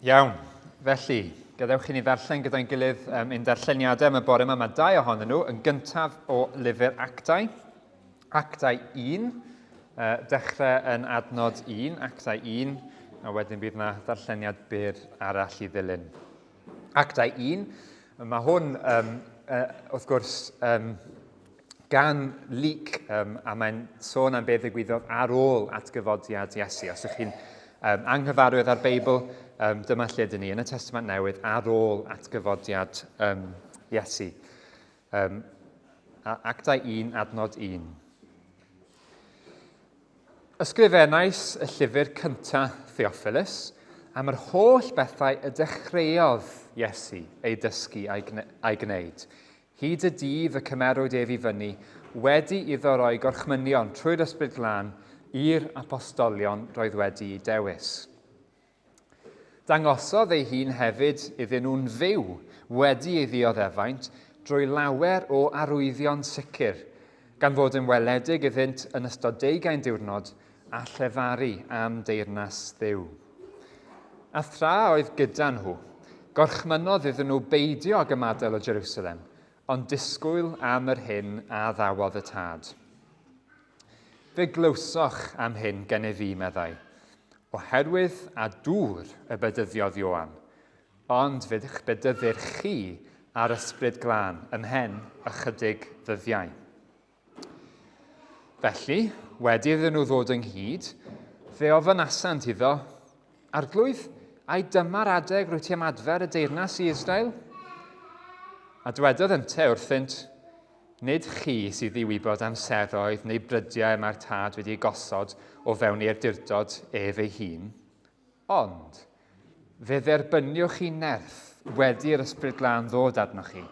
Iawn, felly, gadewch i ni ddarllen gyda'n gilydd um, ein darlleniadau am y bore yma. Mae dau ohonyn nhw, yn gyntaf o lyfr Actau, Actau 1, uh, dechrau yn adnod 1, Actau 1, a wedyn bydd yna ddarlleniad byr arall i ddilyn. Actau 1, mae hwn, um, uh, wrth gwrs, um, gan Luc, um, a mae'n sôn am beth ddigwyddodd ar ôl atgyfodiad Iesu. Os ydych chi'n um, anghyfarwydd â'r Beibl, um, dyma lle dyn ni yn y Testament Newydd ar ôl atgyfodiad um, Iesu. Um, Actau 1, adnod 1. Ysgrifennais y llyfr cyntaf, Theophilus, am yr holl bethau y dechreuodd Iesu ei dysgu a'i gwneud, Hyd y dydd y cymerwyd ef i fyny, wedi iddo roi gorchmynion trwy'r Ysbryd Glân i'r apostolion roedd wedi'u dewis. Dangosodd ei hun hefyd iddyn nhw'n fyw, wedi ei ddioddefaint, drwy lawer o arwyddion sicr, gan fod yn weledig iddynt yn ystod deugain diwrnod a llefaru am deyrnas Dduw. A thra oedd gyda nhw, gorchmynnodd iddyn nhw beidio ag ymadael o Jerusalem, ond disgwyl am yr hyn a addawodd y Tad. Fe glywsoch am hyn gennyf fi, meddai, oherwydd a dŵr y bedyddiodd Ioan, ond fe bedyddir chi â'r Ysbryd Glân ymhen ychydig ddyddiau. Felly, wedi iddyn nhw ddod ynghyd, fe ofynasant iddo, Arglwydd, ai dyma'r adeg rwy ti am adfer y deyrnas i Israel? A dwedodd ynte wrthynt, Nid chi sydd i wybod amseroedd neu brydiau y mae'r Tad wedi eu gosod o fewn ei awdurdod ef ei hun, ond Fe dderbyniwch chi nerth wedi i'r Ysbryd Glân ddod arnoch chi,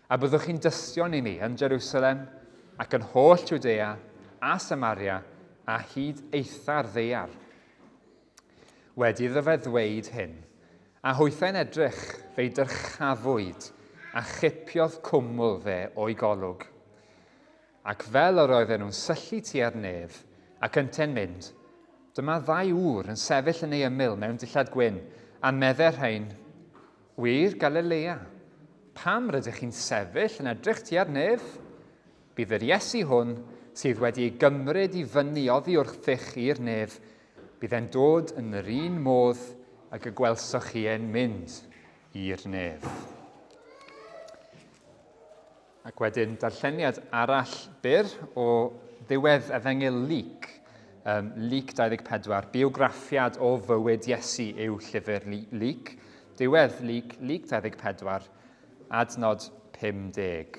a byddwch chi'n dystion i mi yn Jerusalem ac yn holl Jwdea a Samaria a hyd eitha'r ddaear. Wedi iddo fe ddweud hyn, a hwythau'n edrych, fe'i dyrchafwyd a chipiodd cwmwl fe o'i golwg. Ac fel yr oedden nhw'n syllu tua'r nef, ac ynte'n mynd, dyma ddau ŵr yn sefyll yn ei ymyl mewn dillad gwyn, a medde'r rhain, Wŷr Galilea, pam rydych chi'n sefyll yn edrych tua'r nef? Bydd yr Iesu hwn, sydd wedi ei gymryd i fyny oddi wrthych i'r nef, bydd e'n dod yn yr un modd ag y gwelsoch chi e'n mynd i'r nef. Ac wedyn darlleniad arall byr o ddiwedd Efengyl Luc, um, Luc 24, biograffiad o fywyd Iesu yw llyfr Luc. Diwedd Luc, Luc 24, adnod 50.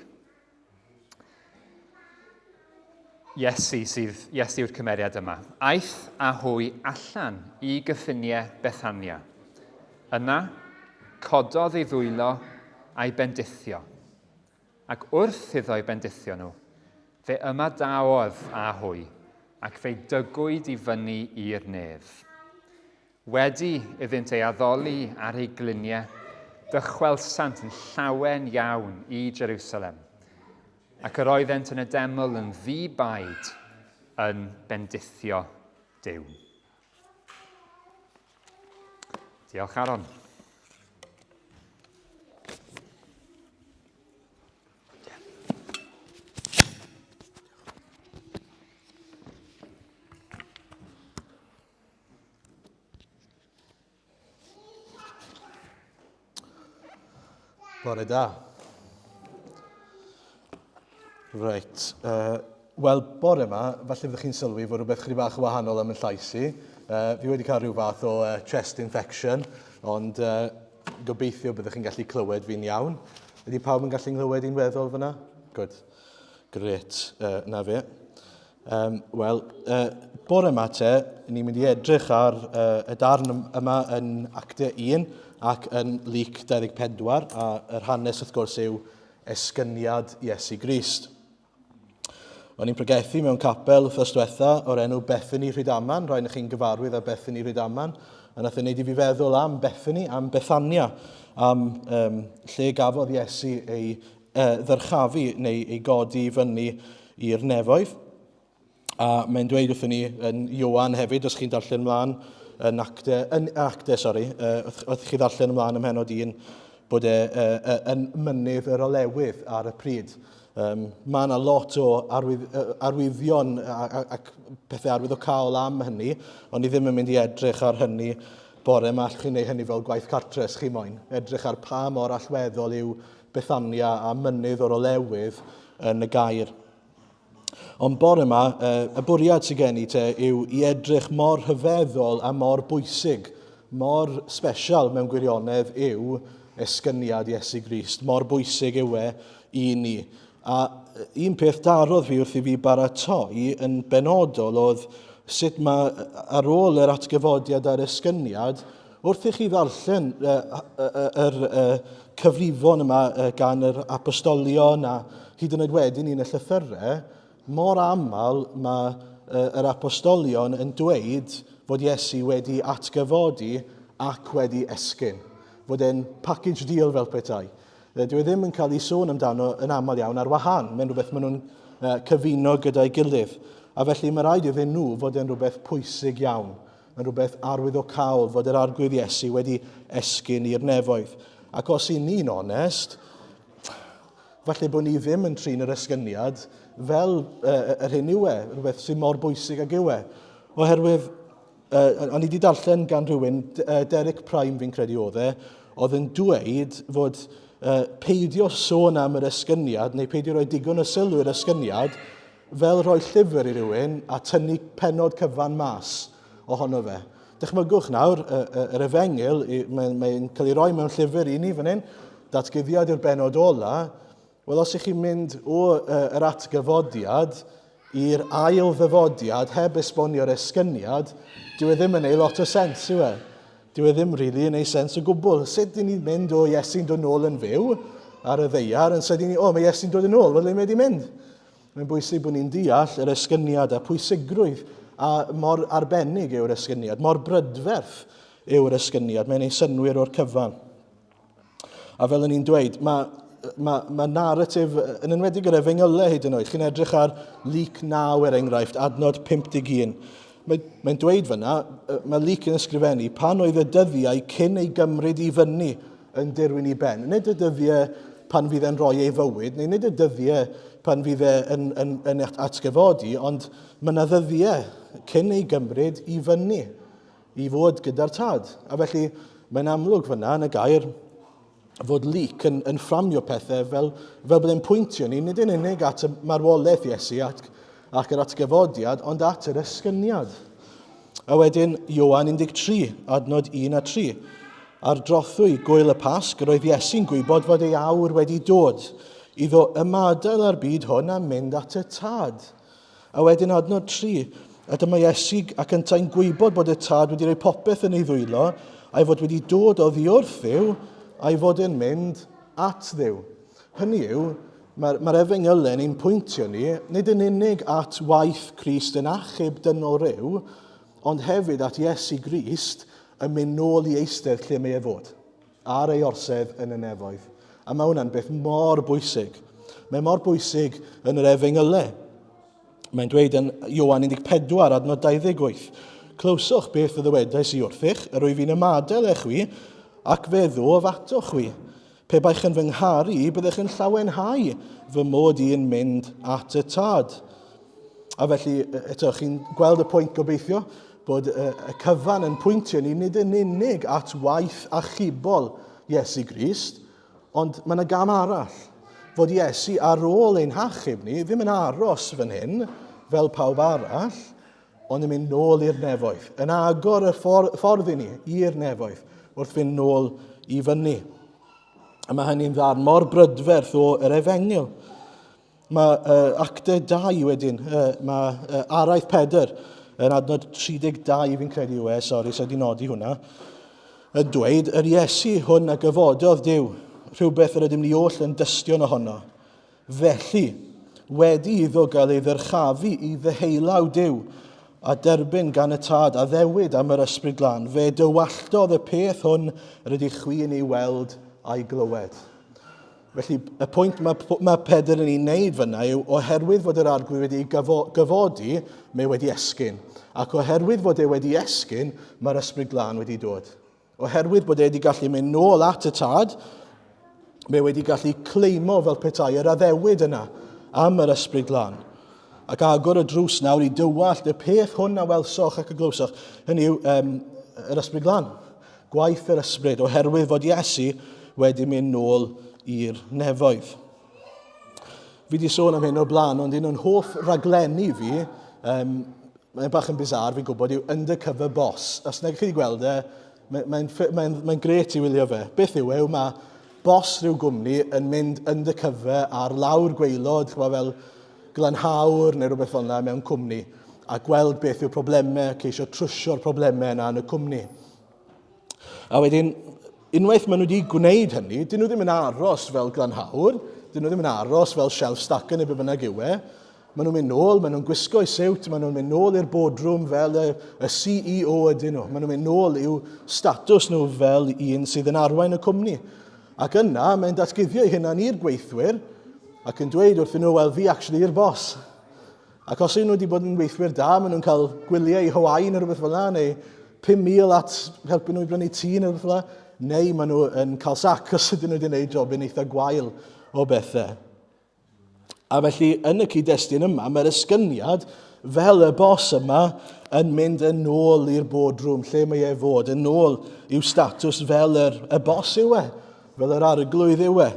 Iesu sydd, Iesu yw'r cymeriad yma. Aeth â hwy allan i gyffiniau Bethania. Yna, cododd ei ddwylo a'i bendithio. Ac wrth iddo eu bendithio nhw, fe ymadawodd â hwy, ac fe'i dygwyd i fyny i'r nef. Wedi iddynt ei addoli ar eu gliniau, dychwelsant yn llawen iawn i Jerusalem, ac yr oeddent yn y deml yn ddi-baid yn bendithio Duw. Diolch, Aaron. Bore da. Reit. Uh, Wel, bore yma, falle fyddwch chi'n sylwi fod rhywbeth chydig bach yn wahanol am yn llais i. Uh, fi wedi cael rhyw fath o uh, chest infection, ond uh, gobeithio byddwch chi'n gallu clywed fi'n iawn. Ydy pawb yn gallu nghlywed i'n weddol fyna? Good. Gret. Uh, na fe. Um, Wel, uh, bore yma te, ni'n mynd i edrych ar uh, y darn yma yn Actau 1 ac yn Luc 24, a yr hanes wrth gwrs yw esgyniad Iesu Grist. O'n i'n pregethu mewn capel wythnos diwetha o'r enw Bethany Rhydaman, rhai chi'n gyfarwydd â Bethany Rhydaman, a nath e wneud i fi feddwl am Bethany, am Bethania, am um, lle gafodd Iesu ei uh, ddyrchafu neu ei godi i fyny i'r nefoedd. A mae'n dweud wrthyn ni yn Ioan hefyd, os chi'n darllen mlaen, yn acte, yn acte, sori, wrth, wrth chi ddarllen ymlaen ym mhenod 1, bod e uh, yn mynydd yr olewydd ar y pryd. Um, mae yna lot o arwydd, arwyddion ac pethau arwyddocaol am hynny, ond ni ddim yn mynd i edrych ar hynny bore yma. Allwch chi wneud hynny fel gwaith cartre os chi moyn. Edrych ar pa mor allweddol yw Bethania a mynydd o'r olewydd yn y gair. Ond bore yma, y bwriad sydd gen i te yw i edrych mor rhyfeddol a mor bwysig, mor special mewn gwirionedd yw esgyniad Iesu Grist, mor bwysig yw e i ni. A un peth darodd fi wrth i fi baratoi yn benodol oedd sut mae ar ôl yr atgyfodiad a'r esgyniad, wrth i chi ddarllen yr cyfrifon yma gan yr apostolion a hyd yn oed wedyn yn y llythyrau, mor aml mae yr apostolion yn dweud fod Iesu wedi atgyfodi ac wedi esgyn. Fod e'n package deal fel petai. Dyw e ddim yn cael ei sôn amdano yn aml iawn ar wahân. Mae'n rhywbeth maen nhw'n cyfuno gyda'i gilydd. A felly mae rhaid iddyn nhw fod e'n rhywbeth pwysig iawn. Mae'n rhywbeth arwyddocaol fod yr Arglwydd Iesu wedi esgyn i'r nefoedd. Ac os i ni'n onest, falle bod ni ddim yn trin yr esgyniad fel uh, yr hyn yw e, rhywbeth sy'n mor bwysig ag yw e. Oherwydd, uh, o'n i wedi darllen gan rhywun, uh, Derek Prime fi'n credu oedd e, oedd yn dweud fod uh, peidio sôn am yr esgyniad, neu peidio rhoi digon o sylw i'r esgyniad, Fel rhoi llyfr i rywun a tynnu pennod cyfan mas ohono fe. Dychmygwch nawr, yr efengyl, mae'n mae cael ei roi mewn llyfr i ni fan hyn, datguddiad yw'r bennod ola. Wel, os ych chi'n mynd o yr atgyfodiad i'r ail ddyfodiad heb esbonio'r esgyniad, dyw e ddim yn ei lot o sens, yw e? Dyw e ddim rili yn ei sens o gwbl. Sut dyn ni'n mynd o Iesu'n dod nôl yn fyw ar y ddeiar, yn sydyn ni, o, mae Iesu'n dod yn ôl, wel, le mae wedi mynd? Mae'n bwysig bod ni'n deall yr esgyniad a pwysigrwydd a mor arbennig yw'r esgyniad, mor brydferth yw'r esgyniad. Mae'n ei synwyr o'r cyfan. A fel o'n i'n dweud, mae, mae, mae narratif, yn enwedig yr efengylau hyd yn oed, chi'n edrych ar Luc 9 er enghraifft, adnod 51. Mae'n mae dweud fyna, mae Luc yn ysgrifennu, pan oedd y dyddiau cyn ei gymryd i fyny yn dirwyn i ben. Nid y dyddiau pan fydd e'n rhoi ei fywyd, neu nid y dyddiau pan fydd e yn, yn, yn atgyfodi, ond mae yna ddyddiau cyn ei gymryd i fyny, i fod gyda'r tad. A felly mae'n amlwg fyna yn y gair fod Luc yn, yn fframio pethau fel, fel bod e'n pwyntio ni, nid yn unig at y marwolaeth Iesu at, ac yr atgyfodiad, ond at yr esgyniad. A wedyn Ioan 13, adnod 1 a 3. Ar drothwy gwyl y Pasg, roedd Iesu'n gwybod fod ei awr wedi dod iddo ymadael â'r byd hwn a mynd at y Tad. A wedyn adnod 3, a dyma Iesu ac yntau'n gwybod bod y Tad wedi rhoi popeth yn ei ddwylo, a'i fod wedi dod oddi wrth Dduw, a'i fod yn mynd at Dduw. Hynny yw, mae'r mae efengylau yn ein pwyntio ni, nid yn unig at waith Crist yn achub dynol rhyw, ond hefyd at Iesu Grist yn mynd nôl i eistedd lle mae e fod, ar ei orsedd yn y nefoedd. A mae hwnna'n beth mor bwysig. Mae mor bwysig yn yr efengylau. Mae'n dweud yn Ioan 14, adnod 28, Clywsoch beth y ddywedais i wrthych, yr wyf i'n ymadael â chwi, ac fe ddof atoch chwi. Pe baech yn fy ngharu i, byddech yn llawenhau fy mod i'n mynd at y Tad. A felly, eto, chi'n gweld y pwynt gobeithio, bod y, y cyfan yn pwyntio ni nid yn unig at waith achubol Iesu Grist, ond mae yna gam arall. Fod Iesu ar ôl ein hachub ni ddim yn aros fan hyn, fel pawb arall, ond yn mynd nôl i'r nefoedd, yn agor y ffordd, ffordd i ni i'r nefoedd wrth fynd nôl i fyny. A mae hynny'n ddarn mor brydferth o yr efengyl. Mae uh, actau 2 wedyn, uh, mae uh, araith Pedr yn adnod 32 fi'n credu yw e, sori, sa'i di nodi hwnna, yn dweud, yr Iesu hwn a gyfododd Duw, rhywbeth yr ydym ni oll yn dystion ohono. Felly, wedi iddo gael ei ddyrchafu i ddeheulaw Duw, a derbyn gan y Tad addewid am yr Ysbryd Glân, fe dywalltodd y peth hwn yr ydych chwi yn ei weld a'i glywed. Felly, y pwynt mae, mae Pedr yn ei wneud fyna yw, oherwydd fod yr arglwydd wedi ei gyfo, gyfodi, mae wedi esgyn. Ac oherwydd fod e wedi esgyn, mae'r Ysbryd Glân wedi dod. Oherwydd bod e wedi gallu mynd nôl at y tad, mae wedi gallu cleimo fel petai yr addewid yna am yr Ysbryd Glân. Ac agor y drws nawr i dywallt y peth hwn a welsoch ac y glywsoch. Hynny yw, um, yr Ysbryd Glân. Gwaith yr Ysbryd, oherwydd fod Iesu wedi mynd nôl i'r nefoedd. Fi wedi sôn am hyn o'r blaen, ond un o'n hoff raglenni fi, um, mae'n bach yn bizarre, fi'n gwybod, yw Undercover Boss. Os nag chi wedi gweld e, mae'n mae, mae, mae, mae gret i wylio fe. Beth yw e, yw mae boss rhyw gwmni yn mynd undercover ar lawr gweilod, chwa fel glanhawr neu rhywbeth fel yna mewn cwmni, a gweld beth yw'r problemau, ceisio trwsio'r problemau yna yn y cwmni. A wedyn, unwaith maen nhw wedi gwneud hynny, dyn nhw ddim yn aros fel glanhawr, dyn nhw ddim yn aros fel shelf stacker neu be bynnag yw e. Maen nhw'n mynd nôl, maen nhw'n gwisgo eu siwt, maen nhw'n mynd nôl i'r boardroom fel y, y CEO ydyn nhw. Maen nhw'n mynd nôl i'w statws nhw fel un sydd yn arwain y cwmni. Ac yna, mae'n datguddio ei hunan i'r gweithwyr ac yn dweud wrthyn nhw, wel, fi actually yw'r boss. Ac os yw nhw wedi bod yn weithwyr da, maen nhw'n cael gwyliau i Hawaii neu rhywbeth fel yna, neu 5,000 at helpu nhw i brynu tŷ neu rhywbeth fel yna, neu maen nhw yn cael sac os ydyn nhw wedi gwneud jobyn eitha gwael o bethau. A felly, yn y cyd-destun yma, mae'r esgyniad fel y bos yma yn mynd yn ôl i'r boardroom, lle mae e fod, yn ôl i'w statws fel yr, y bos yw e, fel yr arglwydd yw e.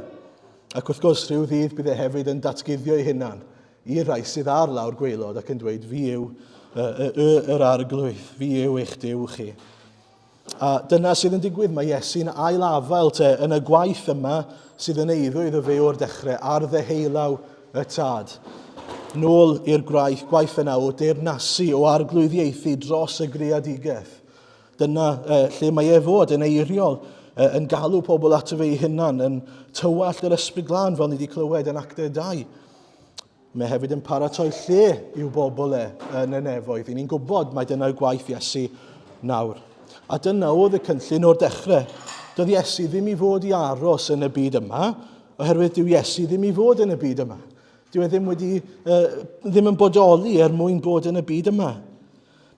Ac wrth gwrs, rhyw ddydd bydd e hefyd yn datguddio ei hunan i'r rhai sydd ar lawr gwaelod ac yn dweud, fi yw y, y, y, yr arglwydd, fi yw eich Duw chi. A dyna sydd yn digwydd, mae Iesu'n ail afael te yn y gwaith yma sydd yn eiddo iddo fe o'r dechrau, ar ddeheulaw y tad. Nôl i'r gwaith, gwaith yna o deyrnasu, o arglwyddiaethu dros y greadigaeth. Dyna eh, lle mae e fod yn eiriol, eh, yn galw pobl ato fe ei hunan, yn tywallt yr ysbryd glân fel ni wedi clywed yn Actau 2. Mae hefyd yn paratoi lle i'w bobl e yn y nefoedd. I ni'n gwybod mai dyna'r gwaith Iesu nawr. A dyna oedd y cynllun o'r dechrau. Doedd Iesu ddim i fod i aros yn y byd yma, oherwydd dyw Iesu ddim i fod yn y byd yma. Dyw e ddim, wedi, uh, ddim yn bodoli er mwyn bod yn y byd yma.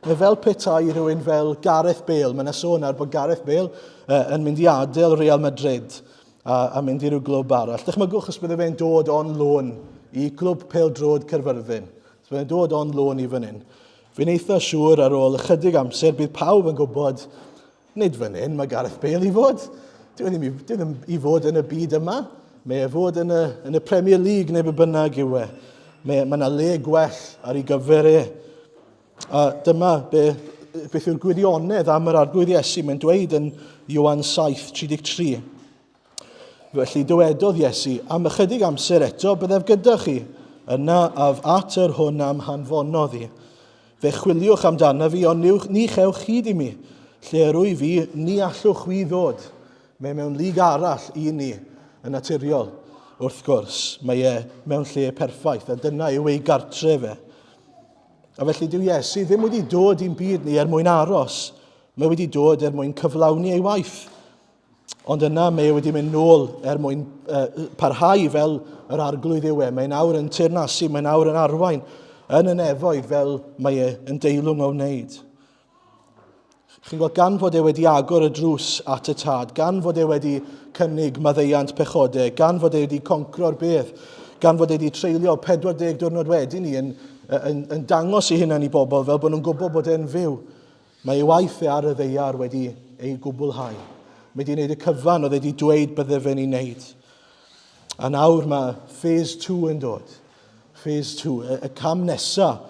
Mae fel petai rhywun fel Gareth Bale, mae yna sôn ar bod Gareth Bale uh, yn mynd i adael Real Madrid a, a mynd i ryw glwb arall. Dychmygwch os bydde fe'n dod on loan i glwb pêl-droed Caerfyrddin. Os bydde'n dod on loan i fan hyn. Fi'n eitha siŵr ar ôl ychydig amser bydd pawb yn gwybod nid fan hyn mae Gareth Bale i fod. Dyw e ddim i, dyw e ddim i fod yn y byd yma. Mae e fod yn y, yn y Premier League neu be bynnag yw e. Mae, mae yna le gwell ar ei gyfer e. A dyma be, beth yw'r gwirionedd am yr Arglwydd Iesu. Mae'n dweud yn Ioan 7:33. Felly dywedodd Iesu, am ychydig amser eto byddaf gyda chi, yna af at yr hwn am hanfonodd i. Fe chwiliwch amdana fi, ond ni chewch hyd i mi. Lle yr wyf fi, ni allwch chwi ddod. Mae mewn lig arall i ni, yn naturiol, wrth gwrs. Mae e mewn lle perffaith, a dyna yw ei gartref e. A felly dyw Iesu ddim wedi dod i'n byd ni er mwyn aros. Mae wedi dod er mwyn cyflawni ei waith. Ond yna mae e wedi mynd nôl er mwyn uh, parhau fel yr arglwydd yw e. Mae'n awr yn teyrnasu, mae'n awr yn arwain yn y nefoedd fel mae e yn deilwng o wneud. Chi'n gweld, gan fod e wedi agor y drws at y tad, gan fod e wedi cynnig maddeuant pechodau, gan fod e wedi concro'r bedd, gan fod e wedi treulio 40 diwrnod wedyn ni yn, yn, yn dangos ei hunan i bobl fel bod nhw'n gwybod bod e'n fyw. Mae ei waith e ar y ddeiar wedi ei gwblhau. Mae wedi gwneud y cyfan oedd e wedi dweud bydde fe'n ei wneud. A nawr mae phase 2 yn dod. Phase 2, y, y cam nesaf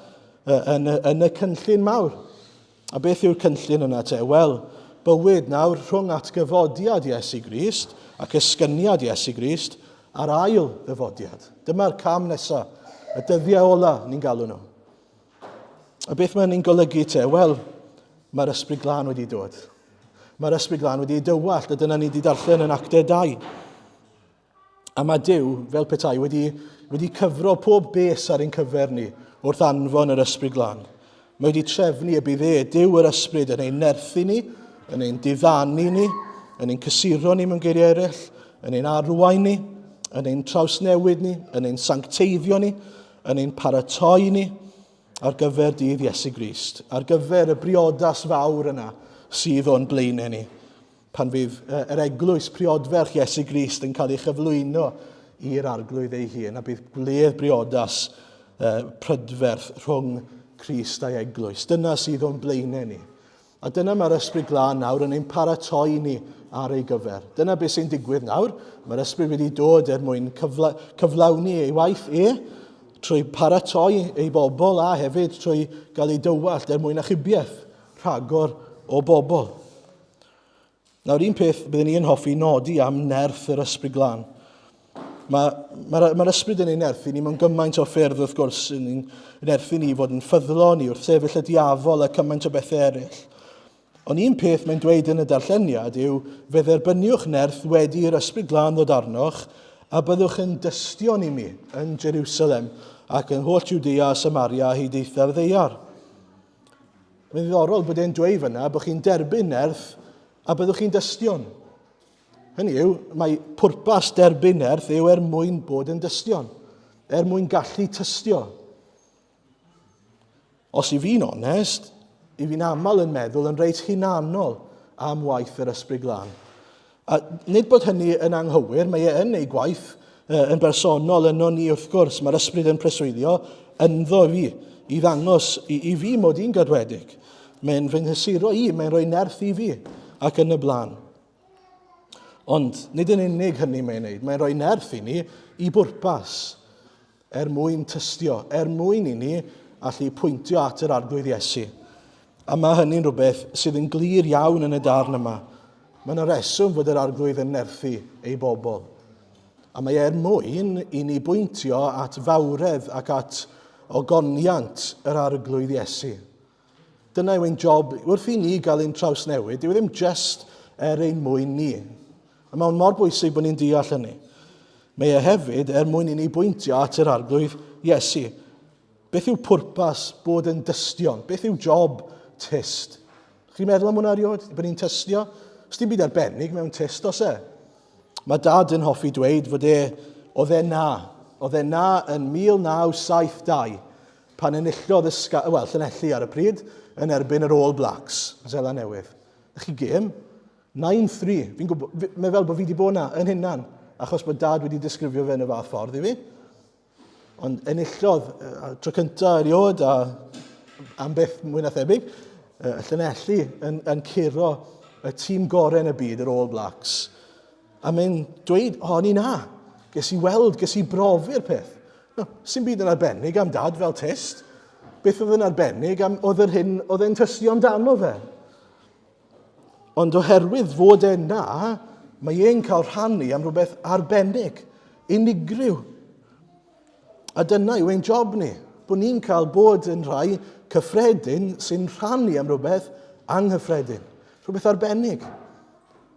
yn, y, yn y cynllun mawr. A beth yw'r cynllun yna te? Wel, bywyd nawr rhwng atgyfodiad Iesu Grist ac esgyniad Iesu Grist a'r ail ddyfodiad. Dyma'r cam nesaf, y dyddiau ola ni'n galw nhw. A beth mae'n ni'n golygu te? Wel, mae'r Ysbryd Glân wedi dod. Mae'r Ysbryd Glân wedi ei dywallt, a dyna ni wedi darllen yn Actau 2. A mae Duw, fel petai, wedi, wedi cyfro pob bes ar ein cyfer ni wrth anfon yr Ysbryd Glân. Mae wedi trefnu y bydd e, Duw yr Ysbryd, yn ein nerthu ni, yn ein diddanu ni, yn ein cysuro ni mewn geiriau eraill, yn ein arwain ni, yn ein trawsnewid ni, yn ein sancteiddio ni, yn ein paratoi ni, ar gyfer dydd Iesu Grist, ar gyfer y briodas fawr yna sydd o'n blaenau ni, pan fydd yr eglwys priodferch Iesu Grist yn cael ei chyflwyno i'r arglwydd ei hun, a bydd gwledd briodas prydferth rhwng Crist a'i eglwys. Dyna sydd o'n blaenau ni. A dyna mae'r Ysbryd Glân nawr yn ein paratoi ni ar ei gyfer. Dyna beth sy'n digwydd nawr. Mae'r Ysbryd wedi dod er mwyn cyfla, cyflawni ei waith e, trwy paratoi ei bobl a hefyd trwy gael ei dywallt er mwyn achubiaeth rhagor o bobl. Nawr, un peth byddwn ni yn hoffi nodi am nerth yr Ysbryd Glân. Mae'r ma, ma, ma ysbryd yn ei nerthu ni mewn gymaint o ffyrdd, wrth gwrs, yn ein nerthu ni i fod yn ffyddlon, i wrthsefyll y diafol a cymaint o bethau eraill. Ond un peth mae'n dweud yn y darlleniad yw, fe dderbyniwch nerth wedi i'r Ysbryd Glân ddod arnoch, a byddwch yn dystion i mi yn Jerusalem ac yn holl Judea a Samaria a hyd eithaf ddeiar. Mae'n ddiddorol bod e'n dweud fyna bod chi'n derbyn nerth a byddwch chi'n dystion. Hynny yw, mae pwrpas derbyn nerth yw er mwyn bod yn dystion, er mwyn gallu tystio. Os i fi'n onest, i fi'n aml yn meddwl yn reit hunanol am waith yr Ysbryd Glân. A nid bod hynny yn anghywir, mae e yn ei gwaith yn bersonol yno ni wrth gwrs. Mae'r ysbryd yn preswylio ynddo fi i ddangos i, i fi mod i'n gadwedig. Mae'n fy nghysuro i, mae'n rhoi nerth i fi ac yn y blaen. Ond nid yn unig hynny mae'n wneud, mae'n rhoi nerth i ni i bwrpas er mwyn tystio, er mwyn i ni allu pwyntio at yr Arglwydd Iesu. A mae hynny'n rhywbeth sydd yn glir iawn yn y darn yma. Mae yna reswm fod yr Arglwydd yn nerthu ei bobl. A mae er mwyn i ni bwyntio at fawredd ac at ogoniant yr Arglwydd Iesu. Dyna yw ein job wrth i ni gael ein trawsnewid, dyw e ddim just er ein mwyn ni. A mae'n mor bwysig bod ni'n deall hynny. Mae e hefyd er mwyn i ni bwyntio at yr Arglwydd Iesu. Beth yw pwrpas bod yn dystion? Beth yw job tyst? Chi'n meddwl am hwnna erioed? Bod ni'n tystio? Os dim byd arbennig mewn tyst, os e? Mae dad yn hoffi dweud fod e, oedd e na. Oedd e na yn 1972 pan enillodd y Scar, wel, Llanelli ar y pryd, yn erbyn yr All Blacks, Zela Newydd. Ych chi gêm? 9-3. Fi'n gwybod, mae fel bod fi wedi bod na yn hunan, achos bod dad wedi disgrifio fe yn y fath ffordd i fi. Ond enillodd tro cyntaf erioed a am beth mwy na thebyg, y Llanelli yn, yn curo y tîm gorau yn y byd, yr All Blacks. A mae'n dweud, o, o'n i na. Ges i weld, ges i brofi'r peth. No, sy'n byd yn arbennig am dad fel tyst. Beth oedd yn arbennig am oedd yr hyn oedd e'n tystio amdano fe. Ond oherwydd fod e na, mae e'n cael rhannu am rhywbeth arbennig, unigryw. A dyna yw ein job ni, bod ni'n cael bod yn rhai cyffredin sy'n rhannu am rhywbeth anghyffredin, rhywbeth arbennig.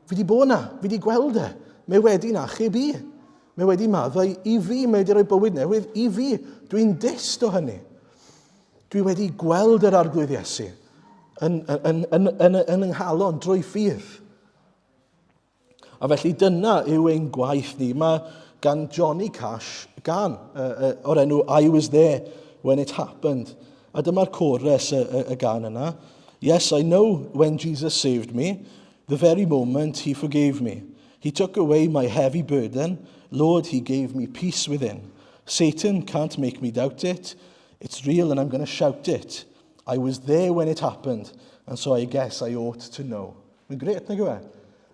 Fi wedi bod na, fi wedi gweld e. Mae wedi'n achub i. Mae wedi maddau i fi, mae wedi rhoi bywyd newydd i fi. Dwi'n dyst o hynny. Dwi wedi gweld yr Arglwydd Iesu yn, yn, yn, yn, yn, yn yng nghalon drwy ffydd. A felly dyna yw ein gwaith ni. Mae gan Johnny Cash gan uh, uh, o'r enw I Was There When It Happened. A dyma'r cores y, y, y gan yna. Yes, I know when Jesus saved me, the very moment he forgave me. He took away my heavy burden. Lord, he gave me peace within. Satan can't make me doubt it. It's real and I'm going to shout it. I was there when it happened, and so I guess I ought to know. Mae'n gret, nag yw e?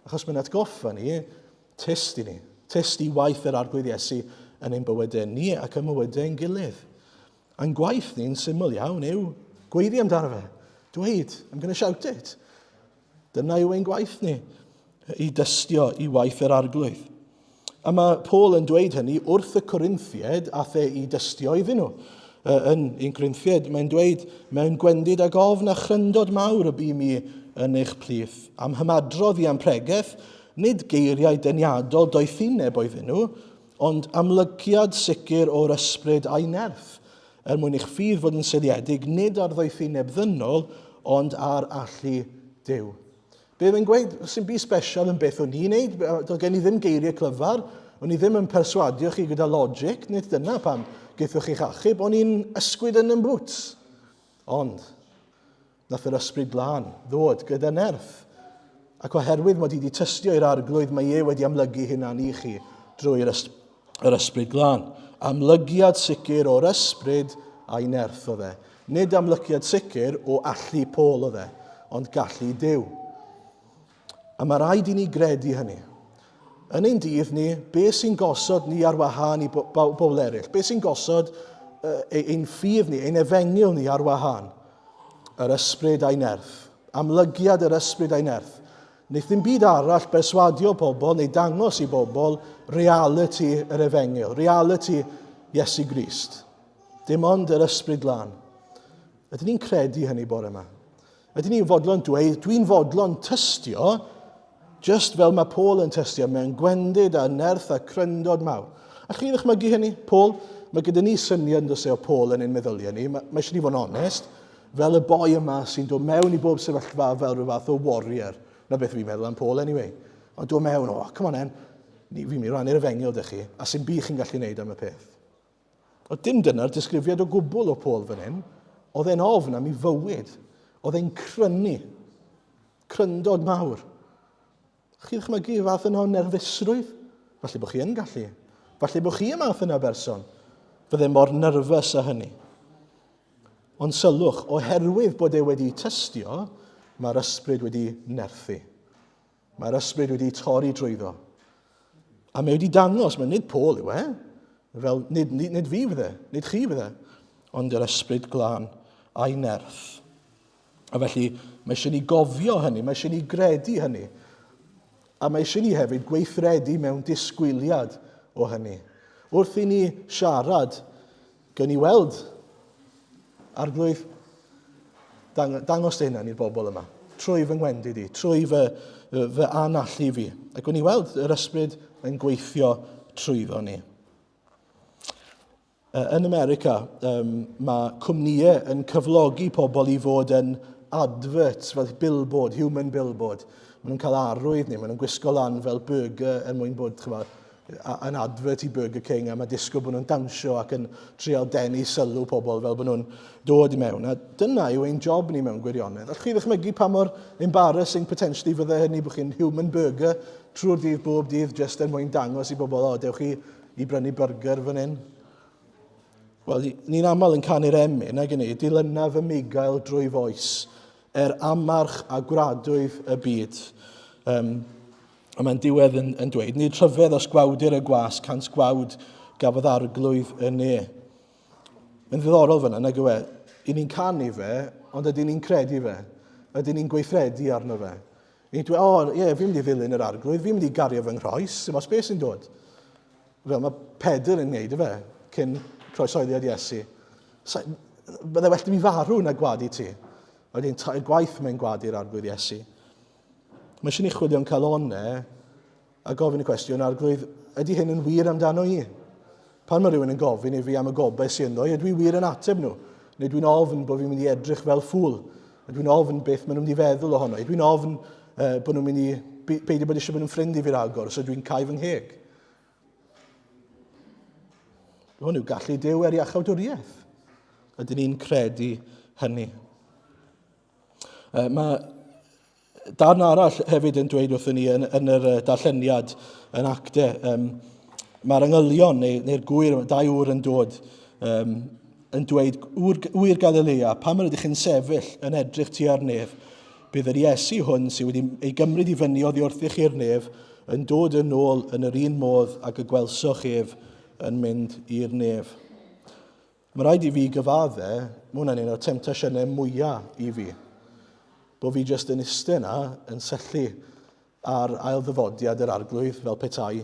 Achos mae'n atgoffa ni, tyst i ni, tyst i waith yr Arglwydd Iesu yn ein bywydau ni ac ym mywydau ein gilydd. A'n gwaith ni'n syml iawn yw gweiddi amdano fe. Dweud, I'm going to shout it. Dyna yw ein gwaith ni, i dystio i waith yr Arglwydd. A mae Paul yn dweud hynny wrth y Corinthiaid a the i dystio iddyn nhw. Yn 1 Corinthiaid, mae'n dweud, mewn gwendid ag ofn a chryndod mawr y bu mi yn eich plith, am hymadrodd i am pregeth, nid geiriau deniadol doethineb oedden nhw, ond amlygiad sicr o'r ysbryd a'i nerth, er mwyn i'ch ffydd fod yn seiliedig nid ar ddoethineb ddynol, ond ar allu Duw. Be mae'n gweud, sy'n byd special yn beth o'n i'n neud, doedd gen i ddim geiriau clyfar, o'n i ddim yn perswadio chi gyda logic, nid dyna pam gaethoch chi'ch achub, o'n i'n ysgwyd yn yn boots. Ond, nath yr ysbryd glân ddod gyda nerth. Ac oherwydd mod i wedi tystio i'r arglwydd, mae e wedi amlygu hynna'n i chi drwy'r ys yr ysbryd glân. Amlygiad sicr o'r ysbryd a'i nerth oedd e. Nid amlygiad sicr o allu Paul oedd e, ond gallu Duw. A mae rhaid i ni gredu hynny. Yn ein dydd ni, be sy'n gosod ni ar wahân i bobl eraill? Be sy'n gosod ein ffydd ni, ein efengyl ni ar wahân? Yr ysbryd a'i nerth. Amlygiad yr ysbryd a'i nerth. Wneith ddim byd arall berswadio pobl neu dangos i bobl reality yr efengyl, reality Iesu Grist. Dim ond yr ysbryd glân. Ydyn ni'n credu hynny bore yma? Ydyn ni'n fodlon dweud, dwi'n fodlon tystio, just fel mae Paul yn tystio, mewn gwendid a nerth a cryndod mawr. A chi ddychmygu hynny? Paul, mae gyda ni syniad yn e o Paul yn ein meddyliau ni, mae, mae eisiau ni fod yn onest, fel y boi yma sy'n dod mewn i bob sefyllfa fel rhyw fath o warrior. Na beth fi'n meddwl am Paul anyway. Ond dod mewn, oh, come on then, fi'n mynd i rannu'r efengyl dych chi, a sy'n bych chi'n gallu gwneud am y peth. Oedd dim dyna'r disgrifiad o gwbl o Paul fan hyn. Oedd e'n ofn am ei fywyd. Oedd e'n crynu. Cryndod mawr. Chi ddychmygu fath yna o nerfusrwydd? Falle bod chi yn gallu. Falle bod chi y math yna berson. Fydde mor nerfus â hynny. Ond sylwch, oherwydd bod e wedi tystio, mae'r ysbryd wedi nerthu. Mae'r ysbryd wedi torri drwyddo. A mae wedi dangos, mae nid Paul yw e, fel nid, nid, nid fi fydde, nid chi fydde, ond yr ysbryd glân a'i nerth. A felly, mae eisiau ni gofio hynny, mae eisiau ni gredu hynny. A mae eisiau ni hefyd gweithredu mewn disgwyliad o hynny. Wrth i ni siarad Gawn ni weld, Arglwydd, dang, dangos dy hunan i'r bobl yma, trwy fy ngwendid i, trwy fy, fy anallu fi. A gawn ni weld yr ysbryd yn gweithio trwyddo ni. Yn America, um, mae cwmnïau yn cyflogi pobl i fod yn adverts, fel billboard, human billboard. Maen nhw'n cael arwydd neu maen nhw'n gwisgo lan fel burger er mwyn bod, chymod, yn advert i Burger King a mae disgwyl bod nhw'n dawnsio ac yn trial denu sylw pobl fel bod nhw'n dod i mewn. A dyna yw ein job ni mewn gwirionedd. Allwch chi ddychmygu pa mor embarrassing potentially fydde hynny bod chi'n human burger trwy'r dydd bob dydd just er mwyn dangos i bobl, o, dewch chi i brynu burger fan hyn. Wel, ni'n aml yn canu'r emyn, ag yn ei, dilyna fy migael drwy foes, er amarch a gwradwydd y byd. Um, A mae'n diwedd yn, yn dweud, nid rhyfedd os gwawdir y gwas, cant gwawd gafodd arglwydd y ne. Mae'n ddiddorol fyna, nag yw e? I ni'n canu fe, ond ydyn ni'n credu fe? Ydyn ni'n gweithredu arno fe? Ni'n dweud, o, oh, ie, yeah, fi'n mynd i ddilyn yr arglwydd, fi'n mynd i gario fy nghroes, dim os beth sy'n dod. Fel mae Pedr yn gwneud fe, cyn croesoeddiad Iesu. Sa, bydde well i fi farw na gwadu ti. Wedyn, tair gwaith mae'n gwadu'r arglwydd Iesu. Mae eisiau ni chwilio'n calonau a gofyn y cwestiwn, Arglwydd, ydy hyn yn wir amdano i? Pan mae rhywun yn gofyn i fi am y gobaith sy'n ynddo, ydw i wir yn ateb nhw? Neu dwi'n ofn bod fi'n mynd i edrych fel ffŵl? Ydw i'n ofn beth maen nhw'n mynd i feddwl ohono? Ydw i'n ofn uh, bod nhw'n mynd i beidio bod eisiau bod yn ffrind i fi ragor, so dwi'n cau fy ngheg? Hwn yw gallu Duw er iachawdwriaeth. Ydyn ni'n credu hynny? Uh, mae darn arall hefyd yn dweud wrthyn ni yn, yn yr darlleniad yn acte, um, mae'r angylion neu, neu'r gwyr, dau ŵr yn dod, um, yn dweud, ŵr, ŵyr Galilea, pam yr ydych chi'n sefyll yn edrych tua'r nef, bydd yr Iesu hwn sydd wedi ei gymryd i fyny oddi wrthych i'r nef yn dod yn ôl yn yr un modd ag y gwelsoch ef yn mynd i'r nef. Mae rhaid i fi gyfadde, mae hwnna'n un o'r temtasiynau mwyaf i fi. Bod fi jyst yn iste yna, yn syllu ar ail ddyfodiad yr arglwydd fel petai,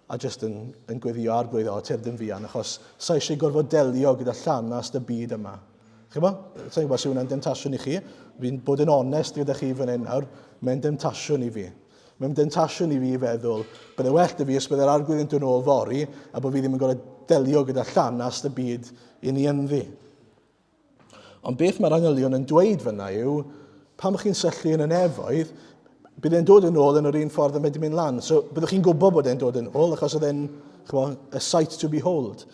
a jyst yn, yn gweddio arglwydd, o, tyrd yn fuan, achos sa eisiau gorfod delio gyda llanast y byd yma. Chi'n bo? Sa'n gwybod os yw hwnna'n demtasiwn i chi. Fi'n bod yn onest gyda chi fan hyn nawr, mae'n demtasiwn i fi. Mae'n demtasiwn i fi i feddwl, bydde well da fi os bydde'r arglwydd yn dod nôl fory a bod fi ddim yn gorfod delio gyda llanast y byd i ni ynddi. Ond beth mae'r angylion yn dweud fyna yw, pan chi'n syllu yn y nefoedd, bydd e'n dod yn ôl yn yr un ffordd y mae wedi mynd lan. So byddwch chi'n gwybod bod e'n dod yn ôl, achos oedd e'n, chmo, a sight to behold.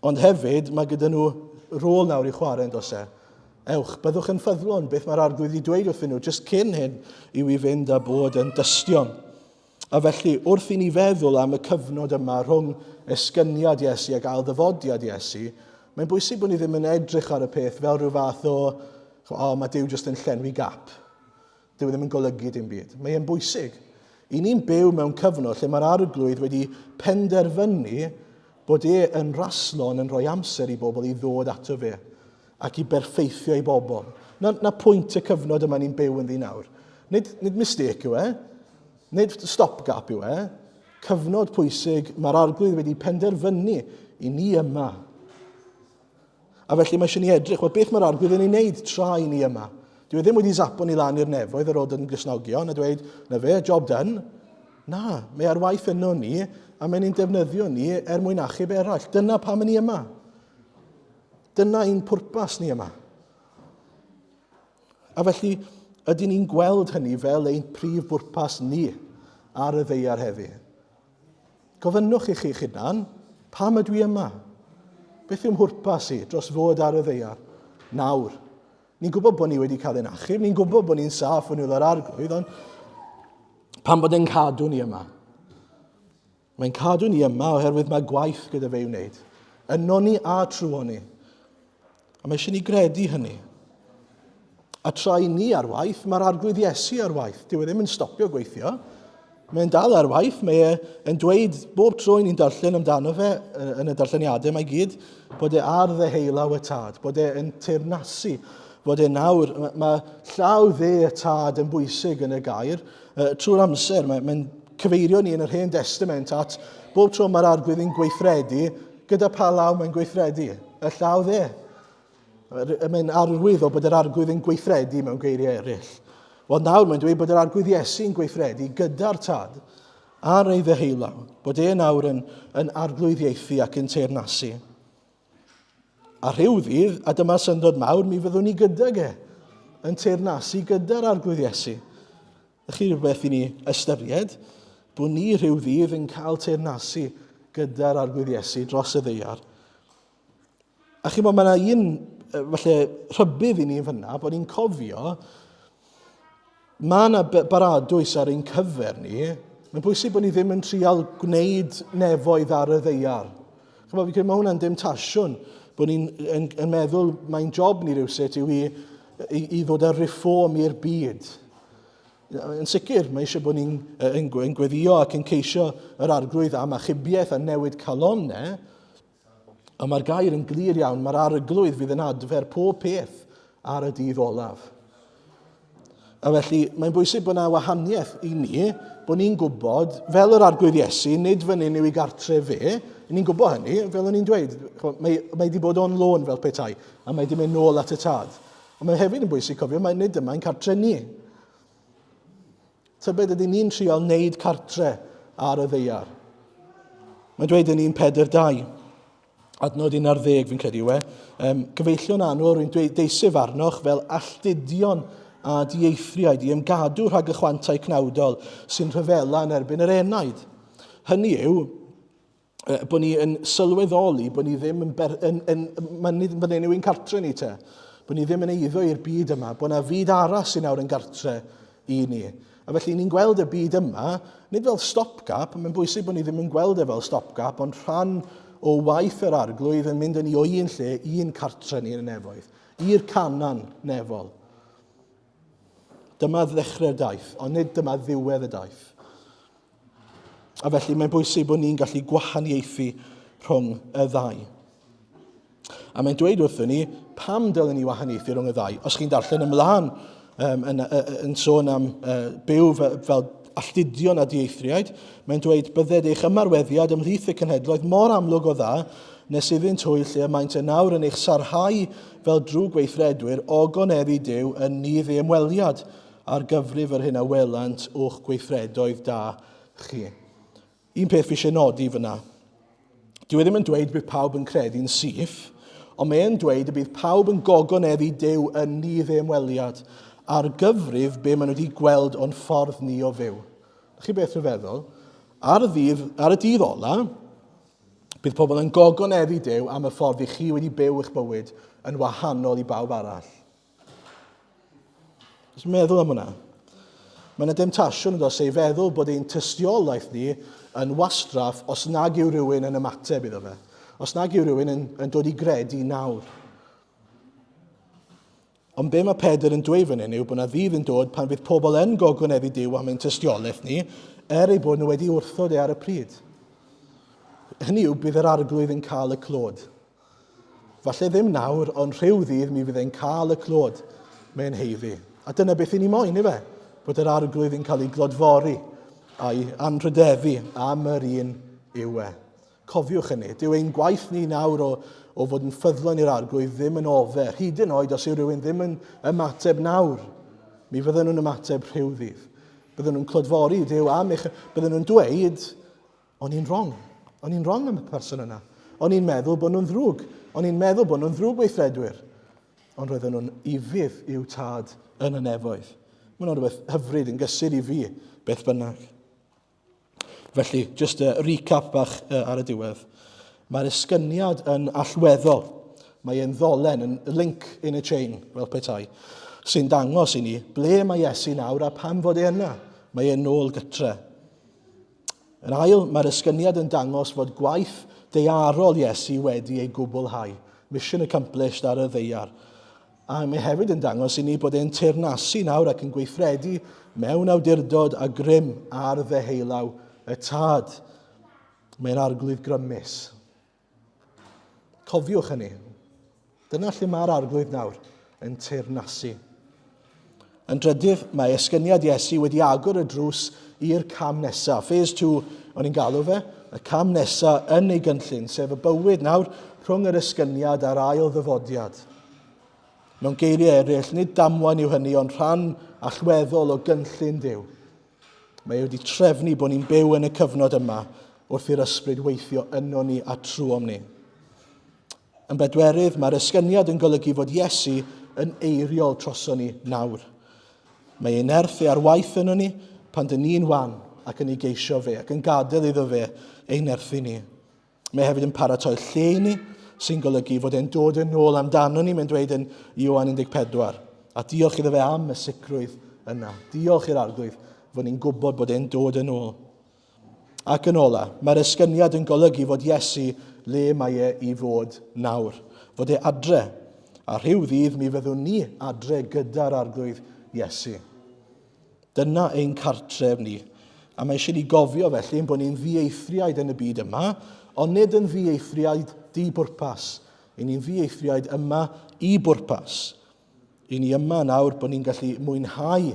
Ond hefyd, mae gyda nhw rôl nawr i chwarae yn does e. Ewch, byddwch yn ffyddlon, beth mae'r arglwydd wedi dweud wrthyn nhw jyst cyn hyn yw i fynd a bod yn dystion. A felly, wrth i ni feddwl am y cyfnod yma rhwng esgyniad Iesu ac ailddyfodiad Iesu, mae'n bwysig bod ni ddim yn edrych ar y peth fel rhyw fath o, o, oh, mae Duw jyst yn llenwi gap. Dyw e ddim yn golygu dim byd. Mae e'n bwysig. I ni'n byw mewn cyfnod lle mae'r arglwydd wedi penderfynu bod e yn raslon yn rhoi amser i bobl i ddod ato fe ac i berffeithio i bobl. Na, na pwynt y cyfnod yma ni'n byw ynddi nawr. Nid, nid mistake yw e, nid stopgap yw e. Cyfnod pwysig mae'r arglwydd wedi penderfynu i ni yma. A felly mae eisiau ni edrych, wel beth mae'r arglwydd yn ei wneud tra i ni yma? Dyw e ddim wedi zapo ni lan i'r nefoedd ar ôl dod yn Gristnogion a dweud, na fe, job done. Na, mae ar waith yno ni a mae'n ein defnyddio ni er mwyn achub eraill. Dyna pam ni yma. Dyna ein pwrpas ni yma. A felly, ydyn ni'n gweld hynny fel ein prif bwrpas ni ar y ddeiar heddi? Gofynnwch i chi'ch hunan, pam ydw i yma? Beth yw'n mhwrpas i dros fod ar y ddeiar nawr? Ni'n gwybod bod ni wedi cael ein achub, ni'n gwybod bod ni'n saff yn ôl yr arglwydd, ond pam bod e'n cadw ni yma? Mae'n cadw ni yma oherwydd mae gwaith gyda fe i'w wneud. Yno ni a trwy ni. A mae eisiau ni gredu hynny. A tra i ni ar waith, mae'r arglwydd Iesu ar waith. Dyw e ddim yn stopio gweithio. Mae'n dal ar waith, mae e yn dweud bob tro i ni'n darllen amdano fe yn y darlleniadau mae gyd, bod e ar ddeheulaw y tad, bod e yn teyrnasu, bod e nawr, mae, mae llaw dde y tad yn bwysig yn y gair, trwy'r amser, mae'n mae cyfeirio ni yn yr Hen Testament at bob tro mae'r arglwydd yn gweithredu, gyda pa law mae'n gweithredu? Y llaw dde. Mae'n arwydd o bod yr arglwydd yn gweithredu mewn geiriau eraill. Wel nawr mae'n dweud bod yr arglwydd Iesu yn gweithredu gyda'r tad ar ei ddeheulaw, bod e nawr yn, yn arglwyddiaethu ac yn teyrnasu. A rhyw ddydd, a dyma syndod mawr, mi fyddwn ni gydag e, yn teyrnasu gyda'r arglwydd Iesu. Ych chi rhywbeth i ni ystyried, bod ni rhyw ddydd yn cael teyrnasu gyda'r arglwydd Iesu dros y ddeiar. A chi'n bod, mae yna un, falle, rhybudd i ni yn fyna, bod ni'n cofio, mae yna baradwys ar ein cyfer ni, mae'n bwysig bod ni ddim yn trial gwneud nefoedd ar y ddeiar. Chymod, fi'n credu mae hwnna'n demtasiwn, bod ni'n yn, yn meddwl mae'n job ni rhywsut yw i, i, i ddod â reform i'r byd. Yn sicr, mae eisiau bod ni'n yn, yn gweddio ac yn ceisio yr arglwydd am achubiaeth a newid calonnau, Ond mae'r gair yn glir iawn, mae'r arglwydd fydd yn adfer pob peth ar y dydd olaf. A felly, mae'n bwysig bod yna wahaniaeth i ni, bod ni'n gwybod, fel yr arglwydd Iesu, nid fan hyn yw ei gartre fe, ni'n gwybod hynny, fel o'n i'n dweud, mae, mae wedi bod on loan fel petai, a mae wedi mynd nôl at y tad. Ond mae hefyd yn bwysig cofio, mae nid yma'n cartre ni. Tybed ydyn ni'n trial wneud cartre ar y ddeiar? Mae'n dweud yn 1.42, adnod 11 fi'n credu yw e, um, gyfeillion annwyl, rwy'n dweud deisif arnoch fel alltudion a dieithriaid i ymgadw rhag y chwantau cnawdol sy'n rhyfela yn erbyn yr enaid. Hynny yw, bod ni yn sylweddoli bod ni ddim yn, ber, yn, yn, yn nid fan hyn yw ein cartre ni te, bod ni ddim yn eiddo i'r byd yma, bod yna fyd arall sy'n nawr yn gartre i ni. A felly ni'n gweld y byd yma, nid fel stopgap, mae'n bwysig bod ni ddim yn gweld e fel stopgap, ond rhan o waith yr arglwydd yn mynd â ni o un lle i'n cartre ni yn y nefoedd, i'r canan nefol. Dyma ddechrau'r daith, ond nid dyma ddiwedd y daith. A felly mae'n bwysig bod ni'n gallu gwahaniaethu rhwng y ddau. A mae'n dweud wrthyn ni pam dylen ni wahaniaethu rhwng y ddau. Os chi'n darllen ymlaen um, yn, yn, yn sôn am uh, byw fel, fel alltudion a dieithriaid, mae'n dweud bydded eich ymarweddiad ymhlith y cenhedloedd mor amlwg o dda nes iddynt hwy lle y maent yn awr yn eich sarhau fel drwg weithredwyr ogoneddu Duw yn nydd ei ymweliad ar gyfrif yr hyn a welant o'ch gweithredoedd da chi. Un peth fi eisiau nodi fyna. Dyw e ddim yn dweud bydd pawb yn credu'n syth, ond mae e'n dweud y bydd pawb yn gogoneddu Duw yn nydd ei ymweliad ar gyfrif be maen nhw wedi gweld o'n ffordd ni o fyw. Chi beth rhyfeddol? Ar y ddydd, ar y dydd ola, bydd pobl yn gogoneddu Duw am y ffordd i chi wedi byw eich bywyd yn wahanol i bawb arall. Jyst meddwl am hwnna. Mae yna demtasiwn yn dos ei feddwl bod ein tystiolaeth ni yn wastraff os nag yw rhywun yn ymateb iddo fe. Os nag yw rhywun yn, yn dod i gredu nawr. Ond be mae Pedr yn dweud fan hyn yw bod yna ddydd yn dod pan fydd pobl yn gogoneddu Duw am ein tystiolaeth ni, er eu bod nhw wedi wrthod e ar y pryd. Hynny yw, bydd yr arglwydd yn cael y clod. Falle ddim nawr, ond rhyw ddydd mi fydd e'n cael y clod mae'n heiddi. A dyna beth i ni moyn, ife? Bod yr arglwydd yn cael ei glodfori a'i anrhydeddu am yr un yw e. Cofiwch hynny. Dyw ein gwaith ni nawr o, o fod yn ffyddlon i'r arglwydd ddim yn ofer. Hyd yn oed os yw rhywun ddim yn ymateb nawr, mi fydden nhw'n ymateb rhyw ddydd. Bydden nhw'n clodfori Duw am eich... Bydden nhw'n dweud, O'n i'n wrong. O'n i'n wrong am y person yna. O'n i'n meddwl bod nhw'n ddrwg. O'n i'n meddwl bod nhw'n ddrwg weithredwyr. Ond roedden nhw'n ufudd i'w tad yn y nefoedd. Mae hwnna'n rhywbeth hyfryd yn gysur i fi, beth bynnag. Felly, just a recap bach ar y diwedd. Mae'r esgyniad yn allweddol. Mae e'n ddolen, yn link in a chain, fel petai, sy'n dangos i ni ble mae Iesu nawr a pam fod e yna. Mae e'n nôl gytre. Yn ail, mae'r esgyniad yn dangos fod gwaith daearol Iesu wedi ei gwblhau, mission accomplished ar y ddaear. A mae hefyd yn dangos i ni bod e'n teyrnasu nawr ac yn gweithredu mewn awdurdod a grym ar ddeheulaw y Tad. Mae'n arglwydd grymus. Cofiwch hynny. Dyna lle mae'r arglwydd nawr yn teyrnasu. Yn drydydd, mae esgyniad Iesu wedi agor y drws i'r cam nesaf. Phase 2, o'n i'n galw fe, y cam nesaf yn ei gynllun, sef y bywyd nawr rhwng yr esgyniad a'r ail ddyfodiad. Mewn geiriau eraill, nid damwain yw hynny, ond rhan allweddol o gynllun Duw. Mae e wedi trefnu bod ni'n byw yn y cyfnod yma wrth i'r ysbryd weithio yno ni a trwom ni. Yn bedwerydd, mae'r esgyniad yn golygu fod Iesu yn eiriol troson ni nawr. Mae ei nerth e ar waith yno ni pan dyn ni'n wan ac yn ei geisio fe ac yn gadael iddo fe ei nerthu ni. Mae hefyd yn paratoi lle i ni, sy'n golygu fod e'n dod yn ôl amdano ni, mae'n dweud yn Ioan 14. A diolch iddo fe am y sicrwydd yna. Diolch i'r arglwydd fod ni'n gwybod bod e'n dod yn ôl. Ac yn ola, mae'r esgyniad yn golygu fod Iesu le mae e i fod nawr. Fod e adre. A rhyw ddydd mi fyddwn ni adre gyda'r arglwydd Iesu. Dyna ein cartref ni. A mae eisiau ni gofio felly ein bod ni'n ddieithriaid yn y byd yma, ond nid yn ddieithriaid di-bwrpas. I ni'n ddieithriaid yma i bwrpas. I ni yma nawr bod ni'n gallu mwynhau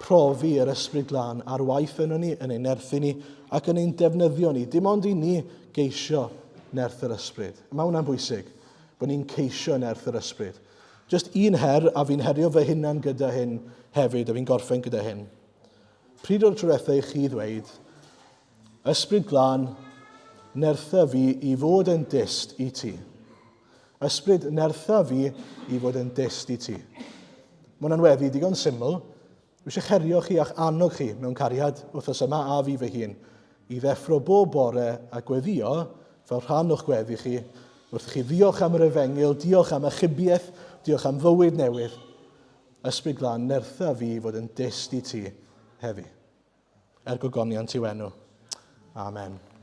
profi yr Ysbryd Glân ar waith yno ni, yn ein nerthu ni ac yn ein defnyddio ni. Dim ond i ni geisio nerth yr Ysbryd. Mae hwnna'n bwysig, bod ni'n ceisio nerth yr Ysbryd. Just un her, a fi'n herio fy hunan gyda hyn hefyd, a fi'n gorffen gyda hyn. Pryd o'r tro diwetha i chi ddweud, Ysbryd Glân, nertha fi i fod yn dyst i ti. Ysbryd, nertha fi i fod yn dyst i ti. Mae hwnna'n weddi digon syml, Dwi eisiau herio chi a'ch annog chi mewn cariad wythnos yma a fi fy hun i ddeffro bob bore a gweddio fel rhan o'ch gweddi chi wrth i chi ddiolch am yr efengyl, diolch am achubiaeth, diolch am fywyd newydd. Ysbryd Glân, nertha fi i fod yn dyst i ti heddi. Er gogoniant i'w enw. Amen.